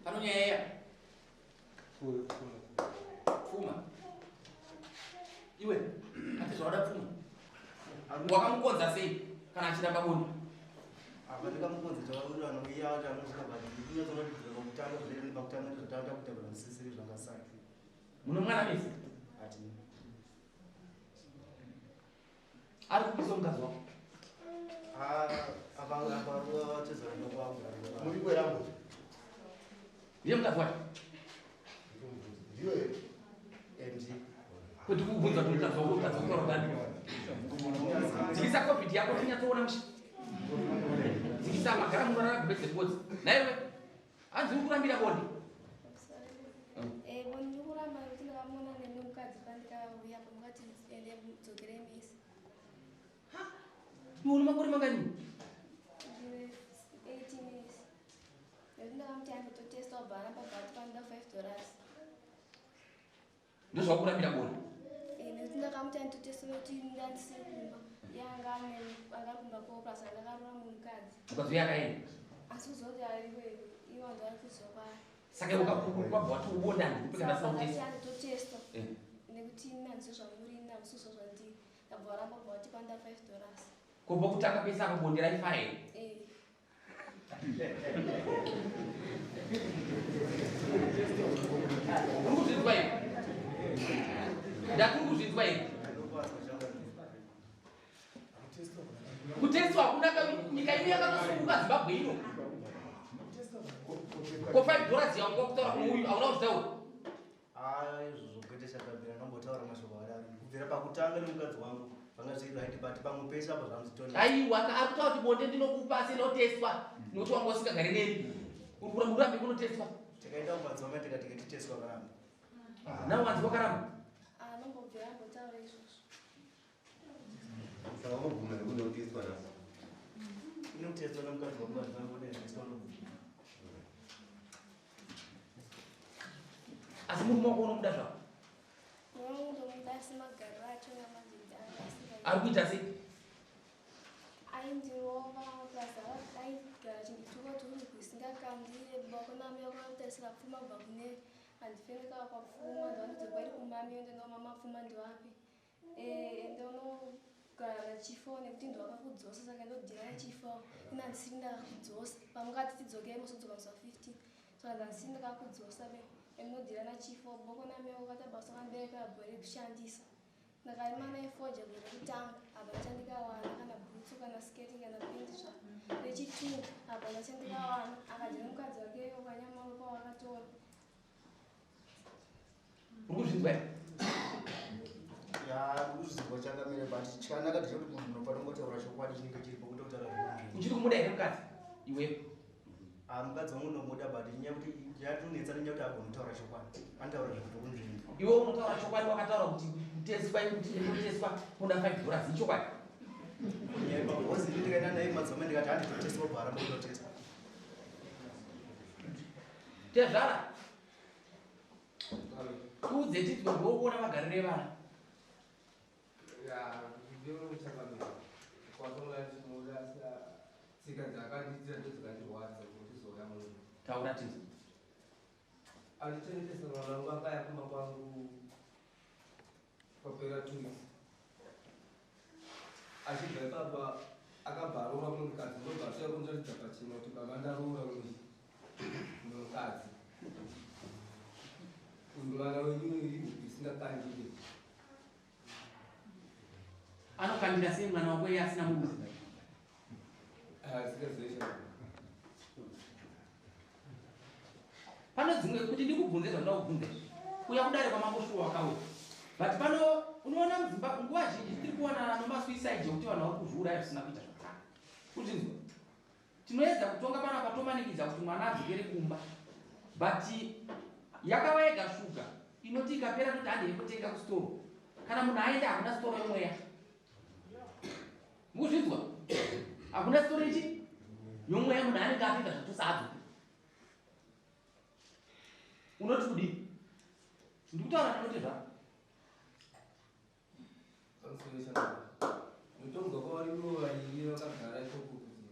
Pano nyaya iya. Pfuma. Iwe, ati zvawada pfuma. Wakamukonza sei kana achiramba bonde? Apa ndikamukonza chakauri anouya acho anosvika but ndinyatsona kuti kubvira pakutanga zviri pakutanga ndozvatanga kuita kuti zvisisiri zvangasati. Muno mwana mese? Ati. Ari kupisa mukadzi wako? Apa apa vatezvara kwangu. Muri kwerambo. Ndiye mukadzi wacho? Ndiyo here? MG. Kuti kubvunza kuti mukadzi wako mukadzi wako kutaura kudani? Dzikisa COVID yako tinyatsoona mushe. Dzikisa magara munorara gube dzebodzi. Naiwe hanzi uri kurambira bonde. Eh, bonde ndiri kuramba nekuti ndakamuona nemumwe mukadzi pandikauya pamukati ende dzokerei mese. Ha? Iwe une makore mangani? Ndine 18 years. Nekuti ndakamuti andototesta wabva aramba bva panoda 5 dollars. Ndozvakurambira bonde. Eh, nekuti ndakamuti andototesta nekuti ndandisiri kumba. Iye anga ane anga ari kumba kwavo plus anga akaroora mumwe mukadzi. Mukadzi uye akaenda. Asi kuzoti ariwe iwo ndo ari kuziva kwaari. Saka iwe wabva wati ubonda handikupe kana Saka usina ndakati kutesta. andototesta. Eh. Nekuti ini handizvo zvamuri ini hamusizvo zvandiri. Ndabva waramba bva wati panoda 5 dollars. Ko pokutanga pese apa bonde raifara here? Eh. Uri kuzvinzwa here? Ndati uri kuzvinzwa here? Kutestwa hakuna nyika ino yakatosununguka Zimbabwe ino. Ko 5 dollars yaunga kutaura kuno uyu hauna kuzvitaura. Ah, izvozvo kwete chakabvira ndombotaura mashoko akadaro. Kubvira pakutanga nemukadzi wangu zvanga zviri right but pamwe pese apa zvanzitoni. Aiwa ari kutaura kuti bonde ndinokupa asi inotestwa nokuti wanga usingagare neni. Uri kuramba urambe kunotestwa. Takaenda kumadzimai tikati titestwa karamba. Nawo wanzi wakaramba. Anombobvira ambotaura izvozvo. Saka unobvuma nekunotestwa nhasi. Inotestwa nemukadzi wangu vanhu vanotestwa nobvuma. Asi murume wako unomuda zvako? Murume wangu ndomuda asi magariro acho namadzidzi anga asingaiti. Ari kuita sei? Aindirova plus aigara achindituka kuti uri kusingakandire baba namai vako vanotarisira pfuma kubva kune handifemeka papfuma ndovanodzoka iri kumami ndoenda pfuma ndiwapi. Eh, ende unogara nachifo nekuti ndowakakudzosa saka ndodhira nachifo ina handisiri ndakakudzosa pamukati tidzokei mozodzoka musi wa 15 saka handisiri ndakakudzosa be ndinodhira nachifo boko namai vako katabasa kandibereka bhore rekushandisa ndakarima naifoja gore rekutanga hapana chandikawana kana bhutsu kana sketi kana pendi zva rechitu hapana chandikawana akadya nemukadzi wake wakanyamaro pawakatora. Uri kuzvinzwa here? Ya, ndikuzvinzwa changamire but chakanaka ndechekuti munhu unofanira kungotaura chokwadi chinenge chiripo kwete kutaura zvekunzvenga. Uchiri kumuda here mukadzi iwewe? Ah, mukadzi wangu ndomuda but inyaya kuti yatonetsa nenyaya kuti agone kutaura chokwadi. Anotaura zvekutokunzvenga. Iwe unotaura chokwadi wakataura kuti kuteswa kuti kuteswa kunoda 5 dollars ichokwadi. Kunyepa because ini ndikaenda naye madzimai ndikati handitotestwa bhara ndototestwa. Tezvara. Tiudze tinzwe ndokuona magariro evana. Ya, ndiro chakamira. Kwatanga ndichimuda asi tsika dzaakandiitira ndodzikandirwadza kuti zouya muno. Taura tinzwe. Andichengetesa mwana wangu akaya kumba kwangu kwapera 2 weeks. Achibva ipapa akabva aroora mumwe mukadzi ndobva asvika kundiratidza pachena kuti baba ndaroora mumwe mukadzi. Uyu mwana wenyu ihuku isingakandire. Anokandira sei mwana wako iye asina murume? Asingazive Pano dzimwe kuti ndikubvunze zvandinoda kubvunza izvi. Kuuya kudare kwamambo shuwa wakauya. But pano unoona muZimbabwe nguva zhinji tiri kuwanana nomasuicide ekuti vanhu vari kuzviuraya zvisina kuita zvakanaka. Kuzvinzwa? Tinoedza kutonga panapa tomanikidza kuti mwana adzokere kumba. But yakava yega shuga inoti ikapera toti handei kutenga kustoro. Kana munhu aenda hakuna storo yomweya. Mukuzvinzwa? Hakuna storo ichi yomweya munhu anenge apinda zvachose adzoke. Unoti kudii? Ndikutaura ndinoti zvako. Mutongo kwavari ivo vaviri vakagara ikoko kuti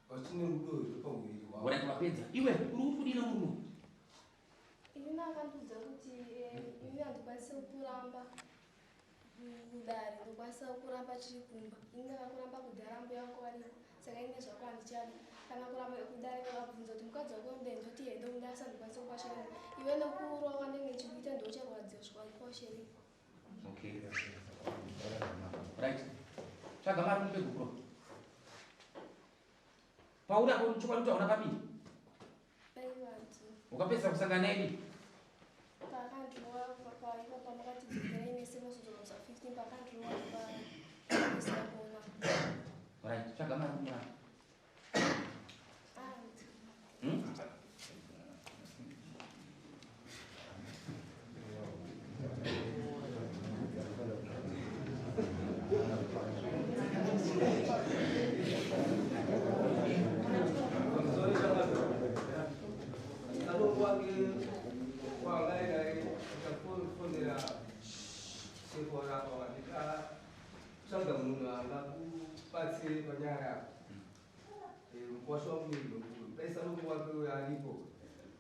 vachine rudo here pahuviri hwavo. Orit wapedza. Iwe uri kudii nomurume? Inini akandiudza kuti inini handikwanise kuramba kudare, ndokwanisa kuramba chiri kumba. Ini ndakakuramba kudhara mbuya vako variko, saka ini nezvako handichadi. Kana kuramba kudare vakabvunza kuti mukadzi wako unodai, ndoti hee ndomuda, asi handikwanise kupa shereni. Iwe nokurova kwandinenge ndichikuita ndoucharwadziwa svika kupa shereni. Okay. Right. Tsvaga mari umupe gupuro. Pauri apo chokwadi kuti hauna pamiri. Wakapedzisa kusangana naye rini? Pakandirova paiva pamakati dzokerai mese mozodzoka musi wa 15 pakandirova ndopasina kuona. Right, tsvaga mari kumwana. Hmm? Tsvaga munhu angakubatsire panyaya yako. Mukwasha wangu ni mukuru. Dai saruku wake uyo aripo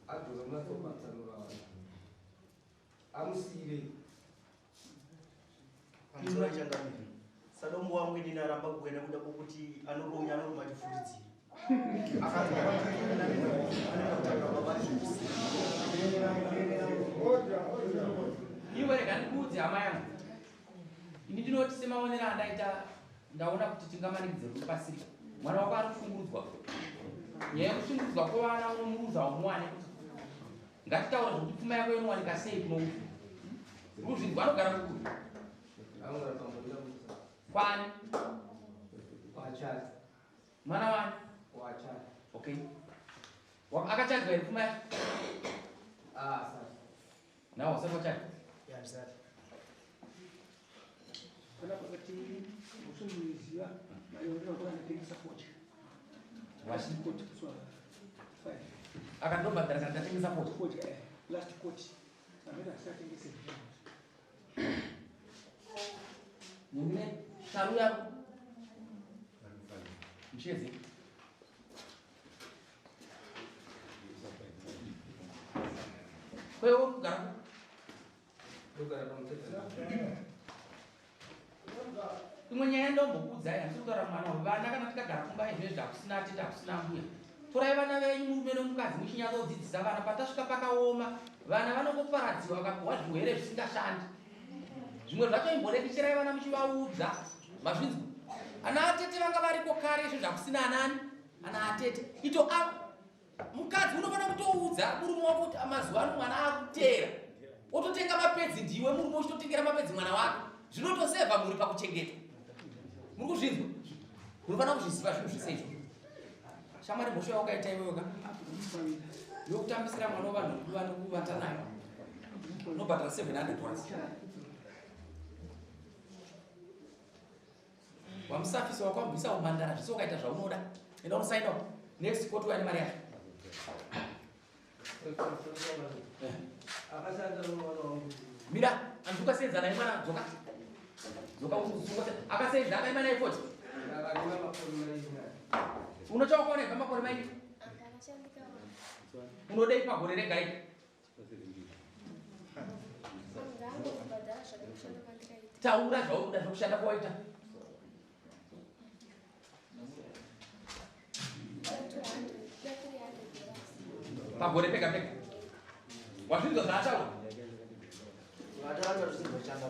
agona kunatsopatsanura vanhu. Amusiyirei. Pamusoro changamire. Sadombo wangu inini aramba kuuya nekuda kwokuti anoronya anoruma achifuridzira. Akanzwa anoenda kutaura baba zvese. Iwe rega ndikuudze hama yangu. Ini ndinoti semaonero andaita ndaona kuti tingamanikidze rudo pasiri. Mwana wako ari kushungurudzwa. Nyaya yekushungurudzwa kwevana unomuruza umuwane kuti ngatitaure zvekuti pfuma yako inowanika sei kuno uku. Ruzvinzwa anogara kukuru. Anogara pamunda musa. Kwani? Kwachati. Mwana wani? Kwachati. Okay. Akachadzwa here pfuma yacho? Ah, asati. Nawo usati wachadza? Ya, ndisati. Pana pakati usundiziva mari yandinotengesa fodya. Washi? Court kuswa 5. Akandobhadhara kana ndatengesa fodya? Fodya last court. Amene asatengese. Murume sharu yako. Mcheze. Kwewe kugara ku? Ndogara pamutsetsa. Imwe nyaya ndombokuudzai, handisi kutaura mwana wa vana kana tikagara kumba izvezvi hakusina atete hakusina mbuya. Torai vana venyu murume nomukadzi muchinyatsodzidzisa vana. Patasvika pakaoma, vana vanongoparadziwa vakapiwa zvirwere zvisingashandi. Zvimwe zvacho imborekecherai vana muchivaudza. Mazvinzwa? Ana atete vanga variko kare izvezvi hakusina anani? Ana atete. Ito a mukadzi unofanira kutoudza murume wako kuti mazuva ano mwana akuteera. Ototenga mapedzi ndiwe murume uchitotengera mapedzi mwana wako. Zvinotosevha mhuri pakuchengetwa. Muri kuzvinzwa? Munofanira kuzviziva zvinhu zvese izvozvo. Shamwari mhosva yawakaita iwewe ka? Yokutambisira mwana wevanhu nguva nokuvata naye. Unobhadhara 700 dollars. Wamusafisa wakwambwisa umhandara zvese wakaita zvaunoda. Enda unosaina uko. Next court uya nemari yacho. Akashanda nomwana wangu. Mira, anzi ukasenza naye mwana dzoka. Dzoka usunga. Akasenza akaima naye 40. Akarima makore mairi. Unochakuona ibva makore mairi. Akashandika. Unodei pagore rega rega? Ndangobhadhara zvekushanda kwandikaita. Taura zvaunoda zvekushanda kwawaita. Pagore pega pega. Wazvinzwa zvaataura? Vataura zvinhu zvachanga.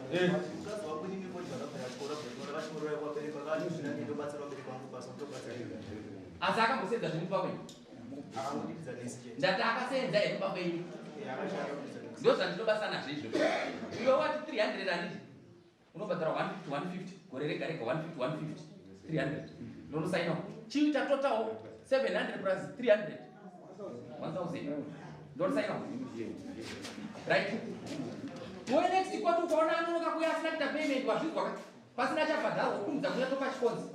Mukadzi wangu inini fodya vakabva vachikora bhekora vachimurova vabereki vakati zvina ndinobatsira vabereki vangu basa kutobatsira. Asi akambosenza zvinhu kumba kwenyu? Akangodiridza nesi chete. Ndati akasenza here kumba kwenyu? Akashanda kudiridza nesi. Ndo zvandinobasa nazvo izvozvo. Iwe wati 300 handiti? Unobhadhara 150 150 gore rega rega 150 150 300. Ndonosaina. Chiita total 700 plus 300. 1000. Ndonosaina. Right. Iwe next kwati ukaona anonoka kuya asina kuita payment wazvinzwa ka? Pasina chabhadharwa wokumudza kuya topa chikonzi.